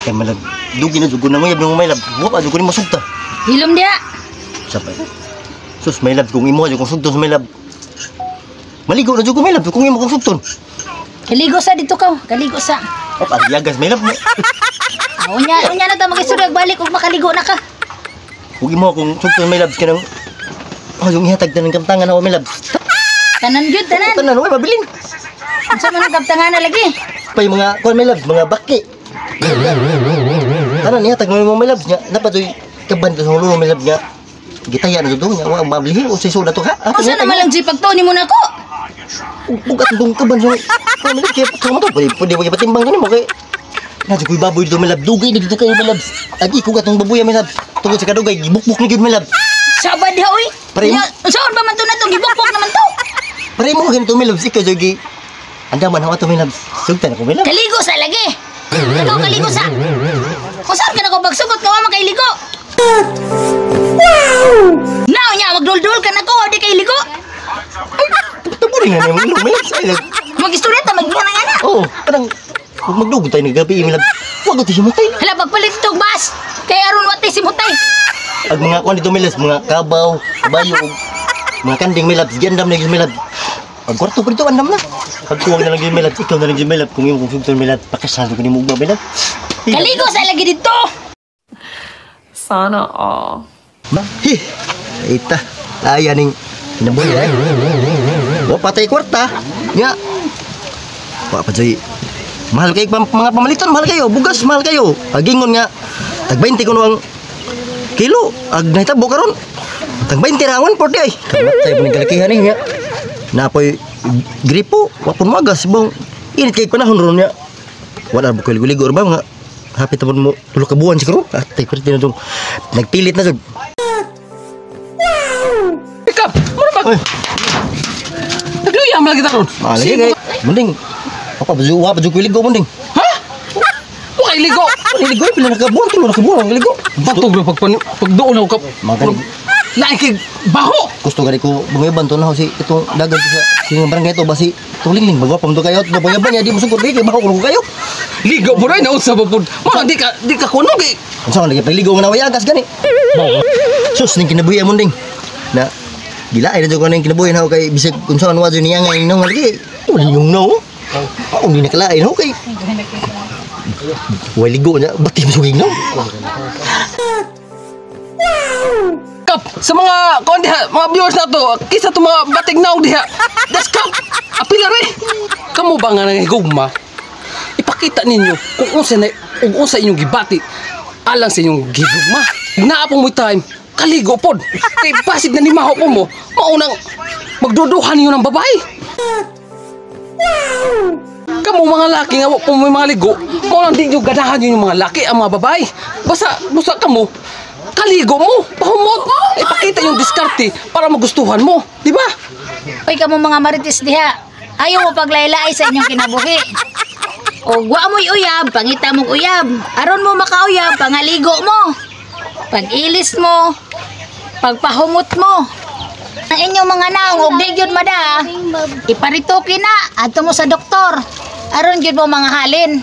Kay malag dugi na jud ko nanguyab nimo, my love. Wa pa jud ko nimo sugta. Hilom diha. Sa pa. Sus, my love, kung imo jud kong sugton sa my love. Maligo na jud ko, my love, kung imo kong sugton. Kaligo sa dito ka. Kaligo sa. Oh, yagas, my love. Ah, unya, unya na ta magistorya balik ug makaligo na ka. Kung imo kong sugton, my love, kanang oh, yung ihatag ta ng kamtangan ako, my love. Tanan gyud, tanan. Tanan, way mabilin. Unsa man ang kamtangan na lagi? Pa yung mga kuan, my love, mga baki. Tanan ihatag mo, my love, nya dapat joy kaban ka sa ulo, my love, nga. Gitaya na jud nya wa mabilin o sa sulat to ha. Ah, Unsa naman lang jud pagtuo nimo nako? Bugat itong kaban sa kuan, my love, kaya sa mo to pwede pwede mo ipatimbang nimo kay na ko'y baboy dito, my love. Dugay na dito kayo, my love. Ag iko atong baboy, my love. Tungod sa kadugay gibukbuk ni gyud, my love. Sabad diha oy. Pare- Nya, unsaon ba man to natong gibukbok naman to? Pare mo ganito, my love, ikaw jogi. Andaman ako ato, my love. Sugtan ako, my love. Kaligo sa lagi. Ikaw kaligo sa. Unsaon ka nako pagsugot nga wa man kay ligo? Wow! Now nya magduldul ka nako, di kay ligo. Tabo rin nga nimo my love. Ay, love. Magistorya ta mag nga na. Oh, parang kung magdugod tayo nagabi, my love. Wag ko tayo matay. Hala, pagpalit tong bus. Kay aron wa tay simutay. Ag mga kuan dito, my love, mga kabaw, kabayo, ug mga kanding, my love, gandam na gyud, my love. Ag kwarto pa dito andam na. Pag kuwang na lang gyud, my love, ikaw na lang gyud, my love, kung imo kong sugton, my love, pakasal ko nimo ugma, my love. Kaligo sa lagi dito. Sana all. Ma, hi. Ita. Aya ning kinabuhi eh. Wa patay kwarta. Nya. Wa pa joy. Mahal kay mga pamaliton, mahal kayo. Bugas mahal kayo. Agingon nga tag 20 kuno ang kilo. Ag nahitabo karon. Tag 20 ra ang 140 ay. Kamatay po ning kalakihan eh nya. Napoy gripo, wa pun magas bong. Init kay panahon ron nya. Wala ba ko ligo-ligo ba mga hapit na mo tulo ka buwan siguro. Atay pero tinudong nagpilit na jud. Ikaw, mura ba? Oy. Nagluya mo lagi taron. Ah, lagi kay munding. Apa ba wa pa jud ko ligo, munding. Ha? Wa kay ligo. Wala ligo, pila na ka buwan, tulo na ka buwan ang ligo. Patog na pagduol na ko ka. Mga gani. Lain kay baho. Gusto gani ko bungaban to na si itong dagan sa sing barangay to ba si tulingling bagwa pa mo to kayo to bungaban niya di mo sugod kay baho ko kayo. Ligo po rin naunsa ba pud. Mo di ka kuno kay. Unsa man lagi pagligo nga naway agas gani. Sus ning kinabuhi munding. Na gilaay na jud ko ning kinabuhi na kay bisag unsa man wa jud niya nga inong lagi. Wala yung no. Ako hindi nakalain ho kay way ligo niya, ba't di mo sugig no? Kap sa mga kuan diha, mga viewers na to, kisa to mga batig naog diha. That's kap. Apila re. Kamo ba nga nangigugma? Ipakita ninyo kung unsa na ug unsa inyong gibati alang sa inyong gigugma. Naa po mo time, kaligo pod. Kay basig na nimaho po mo, maunang magduduhan ninyo ng babae. Kamo mga laki nga wa po mo mga ligo, mao nang di nyo ganahan yung mga laki ang mga babae. Basta basta kamo kaligo mo, pahumot. Ipakita yung diskarte para magustuhan mo, di ba? Oy kamo mga marites diha. Ayaw mo paglaylaay sa inyong kinabuhi. O wa mo'y uyab, pangita mong uyab. Aron mo makauyab, pangaligo mo. Pag-ilis mo, pagpahumot mo. Ang inyong mga naong og di gyud mada, iparituki na adto mo sa doktor. Aron gyud mo mga halin.